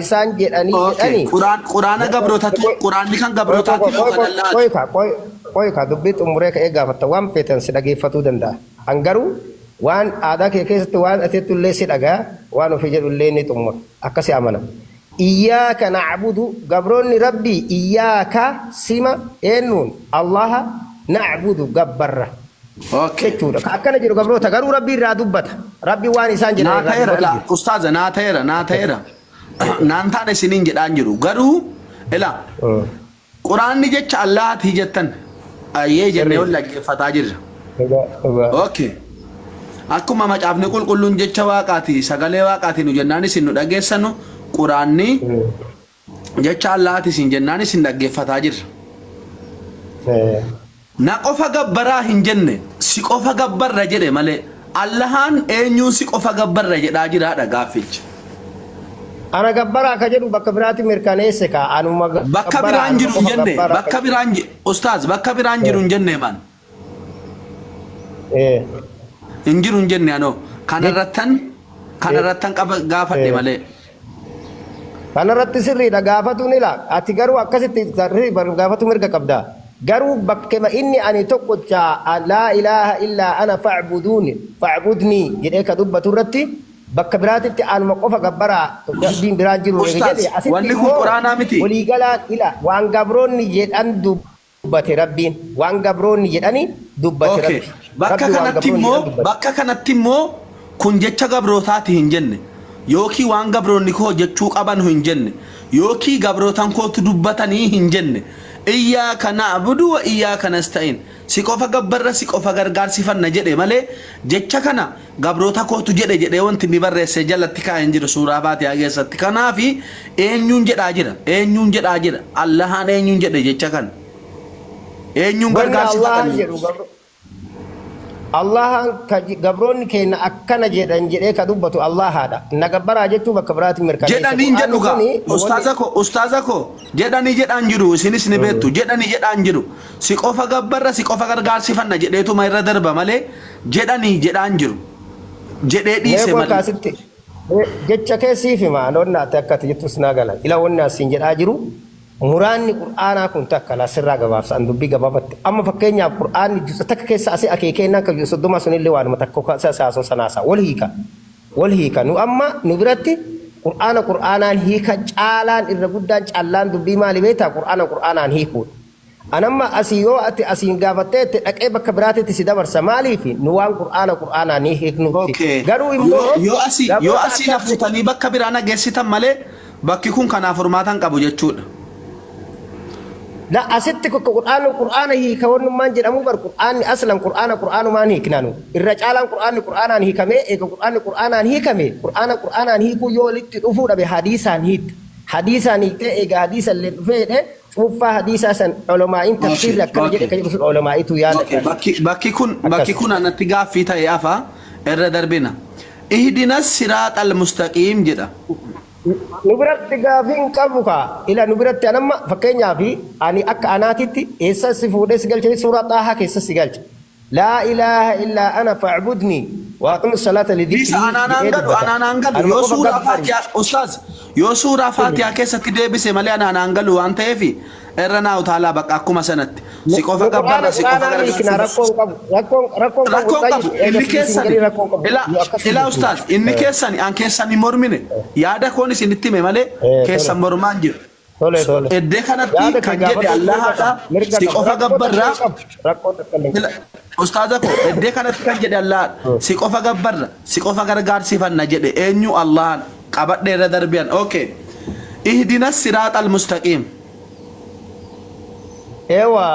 Isaan jedhanii Okay. jedhanii Quraan quraana gabrootatu quraanni kan gabrootaati moo kan Allahaati? Qoy qoy qoy ka dubbii xumuree ka'ee gaafatta, waan feetan si dhageeffatuu danda'a. An garuu waan aadaa kee keessatti waan ateettu illee si dhagaa, waan ofii jedhu illee ni xumura. Akkasi amana. إياك نعبد, gabroonni Rabbii, إياك sima, eenyuun? Allaha, نعبد gabbarra jechuudha. Ka akkana jedhu gabroota, garuu Rabbii irraa dubbata. Rabbi waan isaan jedhan Naa irraa ta'eera dubbatu laa jira. ustaaza, naa ta'eera, naa ta'eera. Naan taane isiniin jedhaan jiru. Garuu ilaa, quraanni jecha Allahaati jettan, ayyee jennee ol dhaggeeffataa jirra. Dhugaa dhugaa. Okay. Akkuma Macaafni Qulqulluun jecha Waaqaati, sagalee Waaqaati nu jennaan isin nu dhageessanu, quraanni jecha Allahaati isin jennaan isin dhaggeeffataa jirra. Na qofa gabbaraa hin jenne, si qofa gabbarra jedhe malee, Allahaan eenyuun si qofa gabbarra jedhaa jiraadha gaaffichi. Ana gabbaraa ka jedhu bakka biraatti mirkaneesse ka anuma Bakka gabbaraa biraan anuma jiru hin qofa jenne, gabbaraa ka bakka biraan ustaaz, bakka biraan jiru hin jenne man. Hin jiru hin jenne anoo. Kanarrattan qaba gaafadhe malee. Kanarratti sirriidha gaafatuun ila, ati garuu akkasitti sirrii gaafatu mirga qabda. Garuu bakkema inni ani tokkocha لا إله إلا أنا فاعبدون فاعبدني jedhee ka dubbatu irratti, bakka biraatitti anuma qofa gabbaraa, rabbiin biraan jiru Ustaaz, jedhe asitti wanni kun immoo quraanaa miti. Waliigalaan ila waan gabroonni jedhan dubbate Rabbiin, waan gabroonni jedhani dubbate. Okay. Rabbi Bakka Rabbi waan kanatti gabroonni immoo jedhan dubbate. Bakka kanatti immoo kun jecha gabrootaati hin jenne. Yookiin waan gabroonni koo jechuu qaban hin jenne. Yookiin gabrootan kootu dubbatanii hin jenne. إياك نعبد وإياك نستعين. Si qofa gabbarra, si qofa gargaarsifanna jedhe malee, jecha kana gabroota kootu jedhe jedhee wanti inni barreesse jalatti kaa'ee hin jiru suuraa Faatihaa keessatti. Kanaafi eenyuun jedhaa jira? Eenyuun jedhaa jira? Allahaan eenyuun jedhe jecha kana? Eenyuun Wanni Allahan gargaarsifatanii? jedhu Allahan ka gabroonni keenya akkana jedhan jedhee ka dubbatu Allahaadha. Na gabbaraa jechuu bakka biraatti mirkaneesse. Jedhaniin Qur'aanni jedhu gaa. kuni wanni Ustaaza koo, jedhanii jedhaan jiru, isinis ni beektu, jedhanii jedhaan jiru. Si qofa gabbarra, si qofa gargaarsifanna jedheetuma irra darba malee, jedhanii jedhaan jiru jedhee Mee dhiise koo malee. kaasitti jecha kee siif hima, anoonni ati akka ati jettus naa gala. Ila wanni asiin jedhaa jiru, muraanni Qur'aanaa kun takka la sirraa gabaabsa an dubbii gabaabatti. Amma fakkeenyaaf Qur'aanni juza takka keessa asii akeekee akka juza 30 sunillee waanuma takka saasoo sanaasaa wal hiika. Wal hiika. Nu amma nu biratti Qur'aana Qur'aanaan hiika caalaan irra guddaan callaan dubbii maali beektaa? Qur'aana Qur'aanaan hiikuudha. Anamma asii yoo ati asiin gaafattee itti dhaqee bakka biraatitti si dabarsa, maaliif nu waan Qur'aana Qur'aanaan ni hiiknutti. Garuu immoo Yoo asii yoo gabroota asii na akka fuutanii bakka biraa na geessitan malee, bakki kun kanaaf furmaata hin qabu jechuudha. La, asitti Qur'aanni Qur'aana hiika wannummaan jedhamu bar, Qur'aanni aslan Qur'aana Qur'aanumaan hiiknanu. Irra caalaan Qur'aanni Qur'aanaan hiikamee, eega Qur'aanni Qur'aanaan hiikame, Qur'aana Qur'aanaan hiikuu yoo walitti dhufuu dhabe hadiisaan hiikta. Hadiisaan hiiktee, eega hadiisa illee dhufee jedhee cuuffaa hadiisaa san olomaa'iin tafsiirri akkana jedhe kan jedhu sun olomaa'itu yaada Okay. Bakki kun bakki Akkas. kun anatti gaaffii ta'e hafa, irra darbina. اهدنا الصراط المستقيم jedha. Nu biratti gaafii hin qabu kaa. Ila, nu biratti anamma fakkeenyaaf ani akka anaatitti eessa si fuudhee si galche? Suuraa Xaahaa keessa si galche. لا إله إلا أنا فاعبدني وأقم الصلاة لذكري Bisa anaanaan jedhee galu dubbata. anaanaan galu Anuma yoo qofa suuraa gabbari. Faatihaa, ustaaz, yoo suuraa Faatihaa keessatti deebise malee anaanaan galu waan ta'eef, irra naa utaalaa bakka akkuma sanatti. Si qofa Nu Qur'aana gabbarra, si qofa Qur'aanaan hiikna, gargaarsifanna. rakkoon qabu. Rakkoon qabu. Rakkoon qabu Tayyib, inni eega siin keessani galii rakkoon qabu. ila Nu akkas ila jechuudha. ustaaz, inni keessani, an keessani mormine, yaada koon isinitti hime malee keessan mormaan jiru. Tole tole. Iddee kanatti Yaada kee kan jedhe gaafachuu mirga Allahaadha, qaba. Mirga si qaba. qofa Rakkoo takka gabbarraa. hin qabu. Rakkoo takka illee hin Ila qabu. ustaaza koo, iddee kanatti kan jedhe Allahaadha, si qofa gabbarra, si qofa gargaarsifanna jedhe eenyu? Allahan qabadhe irra darbiyan. Okay, اهدنا الصراط المستقيم. Eewa,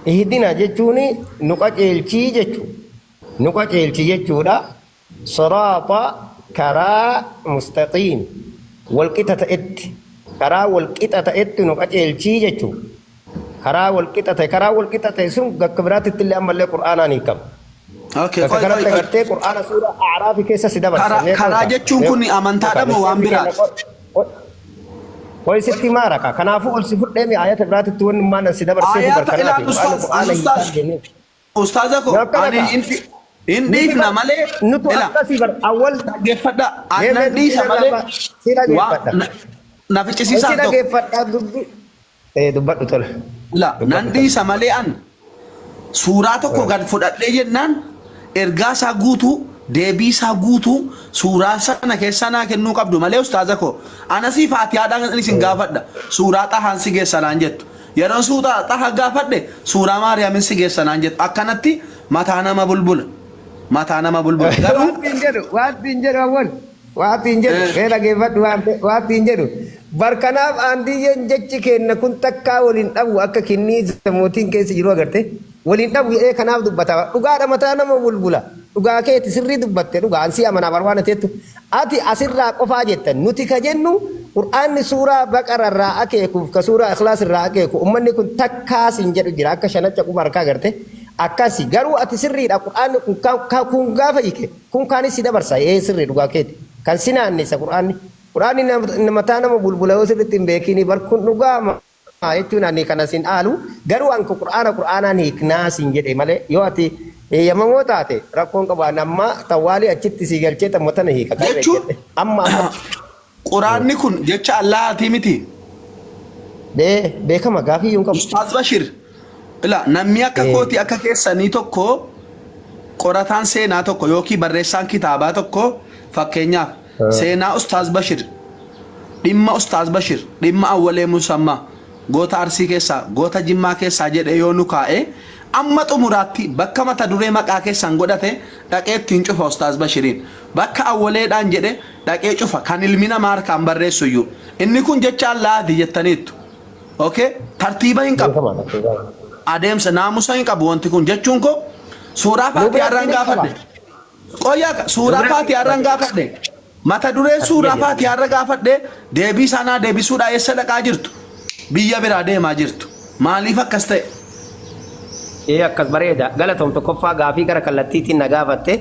اهدنا jechuun nu qajeelchii jechuudha. Nu qajeelchi jechuudha. صراط karaa, مستقيم walqixa ta'etti, karaa walqixa ta'etti nu qajeelchii jechuudha. Karaa walqixa ta'e, karaa walqixa ta'e sun bakka biraatti illee ammallee Qur'aanaan hiikama. Okay. Bakka Qoy qoy kanatti qoy. Agartee Qur'aana suuraa A'raafi keessa si dabarsa. Karaa Mee karaa qoy jechuun mee kun amantaadha qoy moo waan miseensi keenya biraati? qoy qoy sitti maara ka. Kanaafuu ol si fudhee mi ayata biraatitti wanni maan si dabarsee bar Ayata kanaafi ilaa Qur'aanni ustaaz Qur'aana ustaaz hiikaan jennee. Ustaaza koo Yoo akkana ani ta'a. inti Hin Nuti dhiifna bar malee nutu ila akkasii bar awwal dhaggeeffadha. mee Annan mee dubbii dhiisa narraa malee ba si waa dhageeffadha. na Si ficcisiisaan tokko. dhageeffadha dubbii. Ee dubbadhu tola. Ila nan Dubbadhu tola. dhiisa malee an suuraa tokko gad fudhadhee jennaan ergaa isaa guutuu deebii isaa guutuu suuraa sana keessaa naa kennuu qabdu malee ustaaza koo anasii faatihaadhaan isin gaafadha suuraa xahaan si geessa naan jettu yeroon suuraa xaha gaafadhe suuraa maariyaamin si geessa naan jettu akkanatti mataa nama bulbula mataa nama bulbula garuu Waanti hin jedhu, waanti hin jedhu awwal. Waanti hin jedhu, mee dhageeffadhu waanti hin jedhu. Bar kanaaf aandiyyeen jechi kenna kun takkaa waliin dhabu akka kinniisa mootiin keessa jiru agarte. Waliin dhabu jedhee kanaaf dubbata. Dhugaadha mataa nama bulbula. Dhugaa keeti sirrii dubbatte dhugaa ansii amanaa bar waan ateettu. Ati asirraa qofaa jettan nuti ka jennu Qur'aanni suuraa Baqara irraa akeekuuf ka suuraa Ikhlaas irraa akeeku ummanni kun takkaas hin jedhu jira akka shanacha quba harkaa garte akkasi garuu ati sirriidha Qur'aanni kun kun gaafa hiike kun kaanis si dabarsa ee sirrii dhugaa keeti kan si naannessa Qur'aanni Qur'aanni mataa nama bulbula yoo sirriitti hin beekini bar kun dhugaa jechuun ani kana sin aalu garuu anka Qur'aana Qur'aanaan hiiknaa sin jedhe malee yoo ati eeyyamamoo taate rakkoon qabu an amma tawwaalii achitti si galchee tamma tana hiika kan irra jechuun jedhe amma amma quraanni kun jecha Allahaatii miti. Beekama gaafii iyyuu hin qabu. Ustaaz Bashir ila namni akka kootii akka keessanii tokko qorataan seenaa tokko yookiin barreessaan kitaabaa tokko fakkeenyaaf seenaa Ustaaz Bashir dhimma Ustaaz Bashir dhimma Awwalee Musammaa goota Arsii keessaa goota Jimmaa keessaa jedhee yoo nu kaa'e amma xumuraatti bakka mata duree maqaa keessan godhate dhaqee ittiin cufa Ustaaz Bashiriin bakka Awwaleedhaan jedhe dhaqee cufa kan ilmi namaa harkaan barreessu iyyuu inni kun jecha Allaahati jettaniittu. Okay? Tartiiba hin qabu. Beekamaadha. Adeemsa naamusa hin qabu wanti kun jechuun koo suuraa Nu biratti Faatihaarraan ni qaba. gaafadhe. Qoyyaa Nu suuraa biratti ni Faatihaarraan qaba. gaafadhe. Mata duree Ati suuraa jedhi. Faatihaarra gaafadhe deebii sanaa deebisuudhaa eessa dhaqaa jirtu? Biyya biraa deemaa jirtu. Maaliif akkas ta'e? Ee akkas bareeda. Galatoom tokkoffaa gaafii gara kallattiitiin na gaafatte.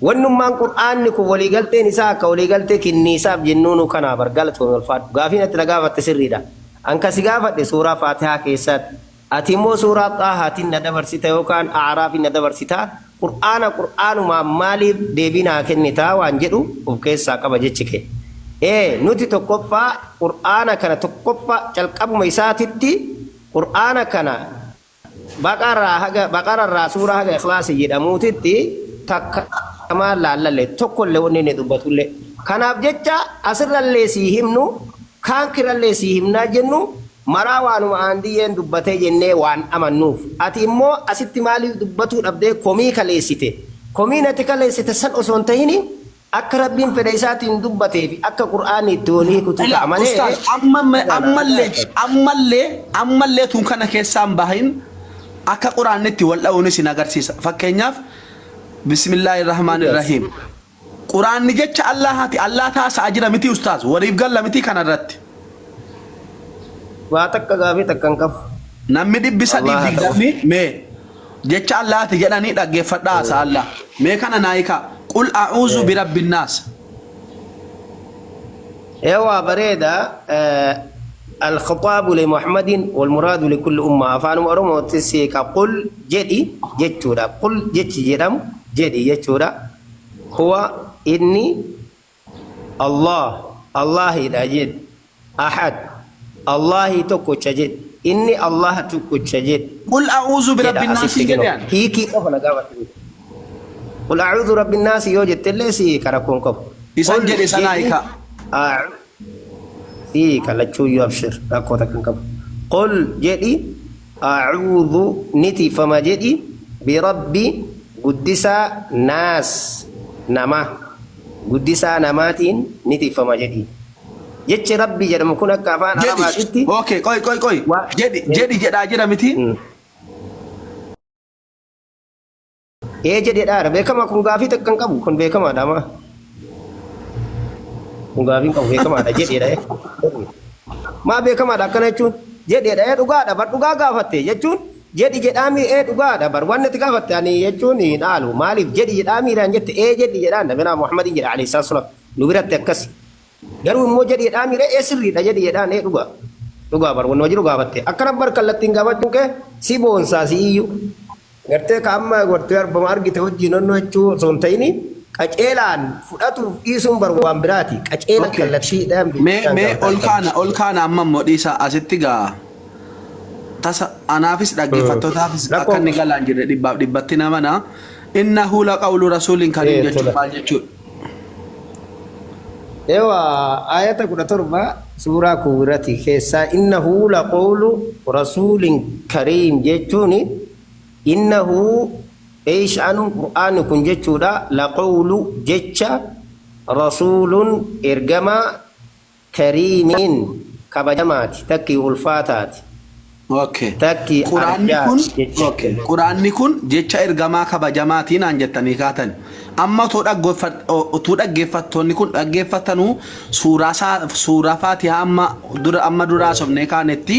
Wannummaan Qur'aanni kun waliigalteen isaa akka waliigaltee kinniisaaf jennuunu kanaa bar galatoom ulfaadhu. Gaafiin ati na gaafatte sirriidha. An kasi gaafadhe suuraa Faatihaa keessatti. Ati immoo suuraa Xaahaatiin na dabarsita yookaan A'raafiin na dabarsita. Qur'aana Qur'aanumaan maaliif deebii naa kennitaa waan jedhu of keessaa qaba jechi kee. Ee nuti tokkoffaa Qur'aana kana tokkoffaa calqabuma isaatitti Qur'aana kana Baqaraa haga Baqararraa suuraa haga Ikhlaasi jedhamuutitti takka maal laallalle tokkollee wanni inni dubbatullee. Kanaaf jecha asirrallee sii himnu kaan kirallee sii himnaa jennu maraa waanuma aandiyyeen dubbatee jennee waan amannuuf. Ati immoo asitti maaliif dubbatuu dhabdee komii kaleessite. Komiin ati kaleessite san osoo hin tahini akka Rabbiin fedha isaatiin dubbatee fi akka Qur'aanni itti wal hiikutu Ila ta'a malee ustaaz amma ammallee ammallee ammallee tun kana keessaan bahin akka quraanni itti wal dha'uun isin agarsiisa. Fakkeenyaaf bismillaahi rahmaani rahiim. Quraanni jecha Allahaati Allah taasa'a jira miti ustaaz waliif galla miti kanarratti. Waa takka gaafii takka hin qabu. Namni dhibbi sadiif Allah haa ta'u. digdamni mee jecha Allahaati jedhanii dhaggeeffadhaa haasa'a Allah. Mee kana naa hiikaa. Qul a'uuzu birabbin naas. Ewa bareeda الخطاب لمحمد والمراد لكل أمة أفان أرمو تسيك قل جدي جتشورا قل جتش جدام جدي جتشورا هو إني الله الله إذا جد أحد الله تكو جد إني الله تكو جد Qul a'uuzu jedha birabbin naas asitti hin kennu jedhan. hiikii qofa na gaafate qul a'uudhu rabbi naasi yoo jettellee si karakkoon qabu Isan qul jedhe sanaa jedhi hiikaa. hiika lachuu iyyuu abshir rakkoo takka hin qabu qul jedhi a'uudhu ni tiifama jedhi birabbi guddisaa naas nama guddisaa namaatiin ni tiifama jedhi jechi rabbi jedhamu kun akka afaan Jedhi. arabaatitti Okay, qoy qoy qoy. waa Jedhi jedhi jedhaa jira miti. Ee jedheedha beekama kun gaafii takka hin qabu kun beekamaadha ama kun gaafii hin qabu beekamaadha jedheedha. Maa beekamaadha akkana jechuun jedheedha ee dhugaadha bar dhugaa gaafatte jechuun jedhi jedhaami ee dhugaadha bar wanni ati gaafatte ani jechuun hin dhaalu maaliif jedhi jedhaamiidhaan jette ee jedhi jedhaan nabinaa Muhammadin jedha alayhi salaatu wasalaam nu biratti akkasi garuu immoo jedhi jedhaamiidha ee sirriidha jedhi jedhaan ee dhugaa dhugaa bar wanni jiru gaafatte akkana bar kallattiin gaafachuun kee si boonsaa si iyyuu. Gartee ka amma gartee arbama argite wajjin onnoo jechuu osoo hin ta'ini qaceelaan fudhatuuf dhiisuun bar waan biraati. Qaceelaan Okay. kallattiidhaan Mee bilchinaan mee gaafata ol akkam. kaana ol kaana amma immoo dhiisa asitti gaa tasa anaafis dhaggeeffattootaafis akka Rakkoo inni galaan jirre dhibbaaf dhibbatti nama na innahu laqawlu rasuulin kariim jechuun tola. maal jechuudha? Ewa ayata 17 suuraa kuwirati keessaa innahu laqawlu rasuulin kariim jechuun innahu eeshaanun qur'aanni kun jechuudha laqawlu jecha rasuulun ergamaa kariimiin kabajamaati takkii ulfaataati Okay. takkii Quraanni kun arjaati jecha. okay. Quraanni kun jecha ergamaa kabajamaatiin naan jettanii kaatan. Amma utuu dhaggeeffattoonni kun dhaggeeffatanuu suuraa suuraa Faatihaa amma dura amma duraa sobnee kaanetti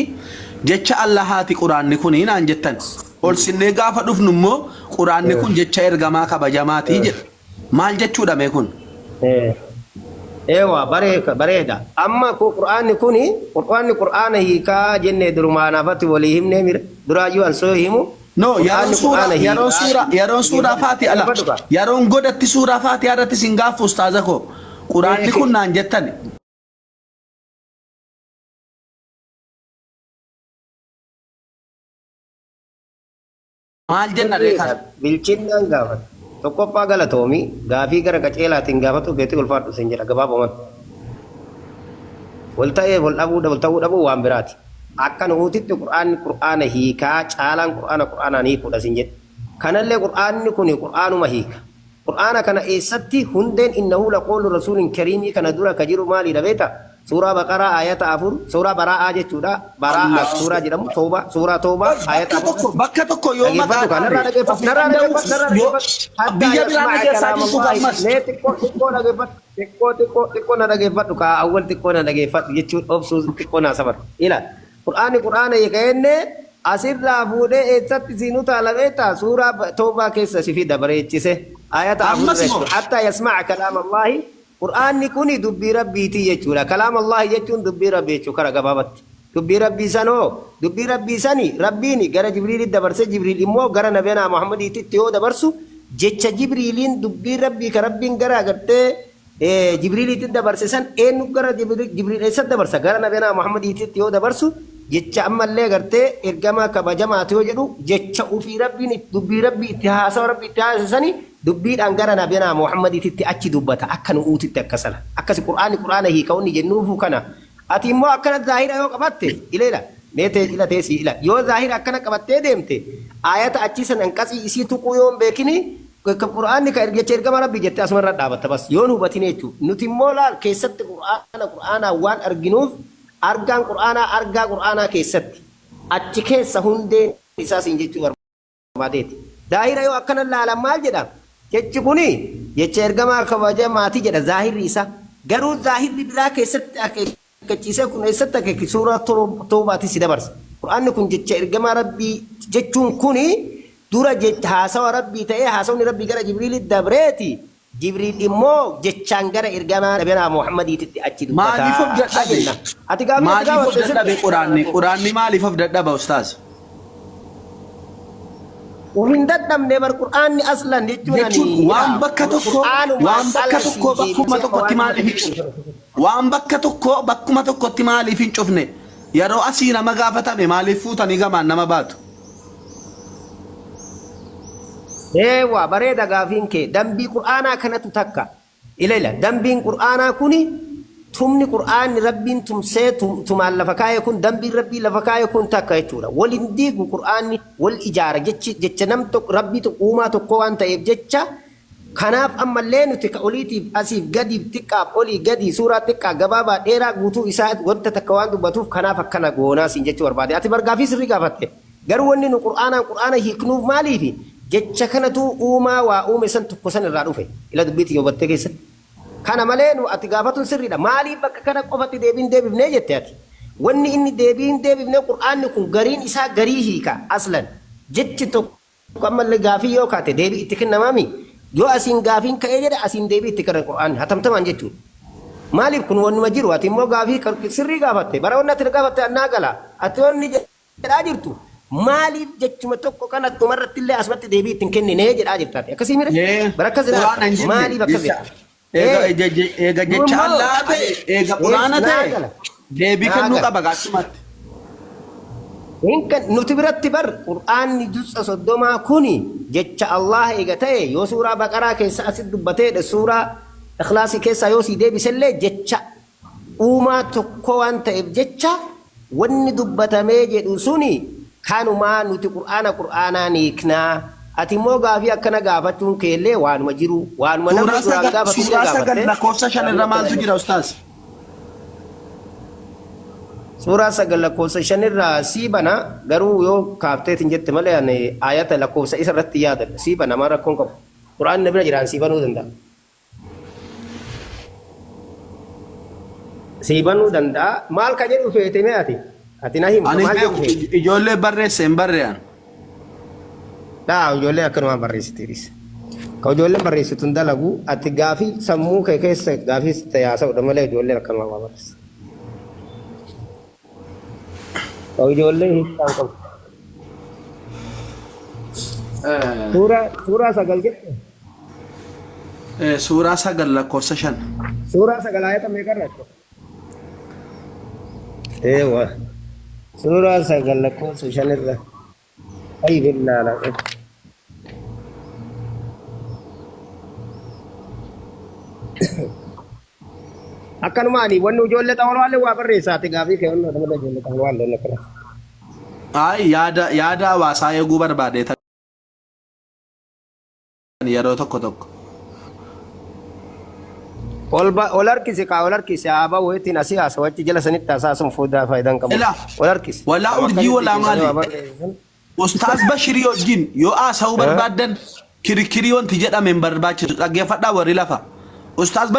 jecha Allahaati quraanni kun naan jettan. Ol sinnee gaafa dhufnu immoo quraanni kun jecha ergamaa kabajamaatii jedha. Maal jechuudha mee kun? Ewa bareeda. Amma ku qur'aanni kuni qur'aanni qur'aana hiikaa jennee durumaan afatti walii himnee mira duraayyuu an soo himu No, yeroon qur'aanni suuraa qur'aana yeroon hiikaa suuraa yeroon suuraa Faatihaa ala dhaggeeffadhu kaa. yeroon godhatti suuraa Faatihaa irratti sin gaaffu ustaaza koo. Quraanni kun naan jettan. Maal jenna ree kana? Bilchinnaan gaafata. Tokkoffaa galatoomi gaafii gara qaceelaatiin gaafatu keetti ulfaadhu sin jedha gabaabaman. Wal ta'ee wal dhabuu wal ta'uu dhabuu waan biraati. Akka nuutitti qur'aanni qur'aana hiikaa caalaan qur'aana qur'aanaan hiikuudha sin jedhe. Kanallee qur'aanni kun qur'aanuma hiika. Qur'aana kana eessatti hundeen innahu laqoolu rasuulin kariimii kana dura ka jiru maalidha beektaa? Suuraa Baqaraa ayata 4 suuraa Baraa'aa jechuudha. Baraa'aa suuraa jedhamu tooba suuraa tooba ayata Bakka 4 tokko bakka tokko yoo Dhaggeeffadhu maqaa kaa narraa dhaame dhaggeeffadhu of narraa danda'u dhaggeeffadhu narraa yoo dhaggeeffadhu hattaa biyya biraa na yasma'a geessaa kalaam jirtu Allahi ammas. mee xiqqoo xiqqoo dhaggeeffadhu xiqqoo xiqqoo xiqqoo na dhaggeeffadhu kaa awwal xiqqoo na dhaggeeffadhu jechuun obsuu xiqqoo naa sabar ila qur'aanni qur'aana hiika jennee asirraa fuudhee eessatti siin utaala beektaa suuraa toobaa keessa si fida bareechise ayata 4 Ammas moo jechuudha hattaa yasma'a kalaam Allahi qur'aanni kuni dubbii rabbiitii jechuudha kalaam Allahi jechuun dubbii rabbii jechuudha kara gabaabatti. Dubbii rabbii sanoo dubbii rabbii sani rabbiin gara Jibriilitti dabarse Jibriil immoo gara nabiyana Muhammadiitti yoo dabarsu jecha Jibriiliin dubbii rabbii ka rabbiin gara agartee Jibriiliitti dabarse san eenyu gara Jibriil eessatti dabarsa gara nabiyana Muhammadiitti yoo dabarsu jecha ammallee agartee ergamaa kabajamaati yoo jedhu jecha ofii rabbiin dubbii rabbii itti haasawa rabbii itti haasase sani dubbiidhaan gara nabiyana Muhammadiitti achi dubbata akka nu'uutitti akkasana akkasi qur'aanni qur'aana hiika inni jennuufu kana. Ati immoo akkana zaahira yoo qabatte ileela mee tee ila teessii ila yoo zaahira akkana qabattee deemte ayata achii san hanqasii isii tuquu yoo hin beekini qur'aanni ka jecha ergama rabbii jettee asuma irra dhaabatta bas yoo hin hubatin jechuudha. Nuti immoo laal keessatti qur'aana qur'aanaa waan arginuuf argaan qur'aanaa argaa qur'aanaa keessatti achi keessa hundeen isaa siin jechuu barbaadeeti. Zaahira yoo akkana laalan maal jedha? Jechi kuni jecha ergamaa kabajamaati jedha zaahirri isaa. Garuu zaahirri biraa keessatti akeekkachiisee kun eessatti akeekki suuraa toobaatti si dabarsa. Qur'aanni kun jecha ergamaa rabbii jechuun kuni dura jecha haasawa rabbii ta'ee haasawni rabbii gara Jibriilitti dabreeti. Jibriil immoo jechaan gara ergamaa nabiyana Muhammadiititti achi maaliif of dubbataa dadhabe? jenna. Ati gaafii ati Maaliif of gaafatte dadhabe sirrii. quraanni? Quraanni maaliif of dadhaba ustaaz? Of hin dadhabne bar qur'aanni aslan jechuun ani Jechuun waan bakka tokko qur'aanumaan waan bakka ala tokko sii bakkuma deebisee tokkotti waan maaliif hin cufne? Waan bakka tokko bakkuma tokkotti maaliif hin cufne? Yeroo asii nama gaafatame maaliif fuutanii gamaan nama baatu? Eewwa bareeda gaafiin kee dambii qur'aanaa kanatu takka ila dambiin qur'aanaa kuni tumni qur'aanni rabbiin tumsee tumaan lafa kaa'e kun dambiin rabbii lafa kaa'e kun takka jechuudha. Wal hin diigu qur'aanni wal ijaara jechi jecha nam tokko rabbii tokko uumaa tokko waan ta'eef jecha kanaaf ammallee nuti ka oliitiif asiif gadiif xiqqaaf olii gadii suuraa xiqqaa gabaabaa dheeraa guutuu isaa wanta takka waan dubbatuuf kanaaf akkana goonaa siin jechuu barbaade. Ati bargaafii sirrii gaafatte. Garuu wanni nu qur'aanaan qur'aana hiiknuuf maaliifi jecha kanatu uumaa waa uume san tokko san irraa dhufe ila dubbiitti yoo battee keessatti. Kana malee nu ati gaafatuun sirriidha. Maaliif bakka kana qofatti deebiin deebifnee jette ati? Wanni inni deebiin deebifnee qur'aanni kun gariin isaa garii hiika aslan. Jechi tokko ammallee gaafii yoo kaate deebii itti kennamaami. Yoo asiin gaafiin ka'ee jedhe asiin deebii itti kenna qur'aanni hatamtamaan jechuudha. Maaliif kun wannuma jiru ati immoo gaafii sirrii gaafatte bara wanni ati gaafatte annaa gala ati wanni jedhaa jirtu Maaliif jechuma tokko kana dhumarratti illee asumatti deebii ittiin kenninee jedhaa jirtaati. Akkasii mire? Ee, Bara akkas jedhaa Quraana hin jenne. maaliif akkas Jecha jedha? eega Ee, eega nu jecha immoo Allaa ta'e eega ee, Quraana naa ta'e gala. deebii Naa kennuu gala. qaba gaachumatti. Hinkan nuti biratti bar Qur'aanni juz'a 30 kuni jecha Allah eega ta'e yoo suuraa Baqaraa keessa asitti dubbateedha suuraa Ikhlaasii keessaa yoo sii deebisellee jecha uumaa tokko waan ta'eef jecha wanni dubbatamee jedhu suni kanumaa nuti Qur'aana Qur'aanaan hiiknaa. Ati immoo gaafii akkana gaafachuun keellee waanuma jiru waanuma namni Suuraa duraan 9 gaafatullee suuraa 9 gaafatte lakkoofsa 5 gaafii irra akkana maaltu jedhu. jira ustaaz? Suuraa 9 lakkoofsa 5 irraa sii bana garuu yoo kaafteetiin jette malee ani ayata lakkoofsa isa irratti yaadadha sii bana maa rakkoon qabu. Qur'aanni na bira jiraan sii banuu danda'a. Sii banuu danda'a. Maal ka jedhu feete mee ati? Ati na himta Ani maal jedhu beeku feete? ijoollee barreesse hin barreeyan. Dhaa ijoollee akkanumaan barreessitiiris. Ka ijoolleen barreessitu hin dalagu ati gaafii sammuu kee keessa gaafii sitti haasa'udha malee ijoolleen akkanumaan waa barreessiti. Ka ijoollee hiikkaa hin qabu. Suuraa 9 jette? Suuraa 9 lakkoofsa 5. Suuraa 9 ayata meeqarra jette? Eewa. Suuraa 9 lakkoofsa 5 irra. Ay billaa la. Akkanuma ani wanni ijoollee xawalwaallee waa barreessaati gaafii kee wanni malee ijoollee xawalwaallee akkana. Ay yaada yaada hawaasaa eeguu barbaade tan yeroo tokko tokko. Ol ba ol harkisi kaa ol harkisi haa ba'u ittiin asii haasawu achi jala sanitti haasaa sun fuudaa faayidaan qabu. Ilaa Ol harkisi. walaa Nama urjii akkasitti walaa keessanii maali? waa barreessan. Ustaaz Bashirii wajjin yoo haasa'uu barbaaddan kirikkirii wanti jedhame hin barbaachisu dhaggeeffadhaa warri lafa. Ustaaz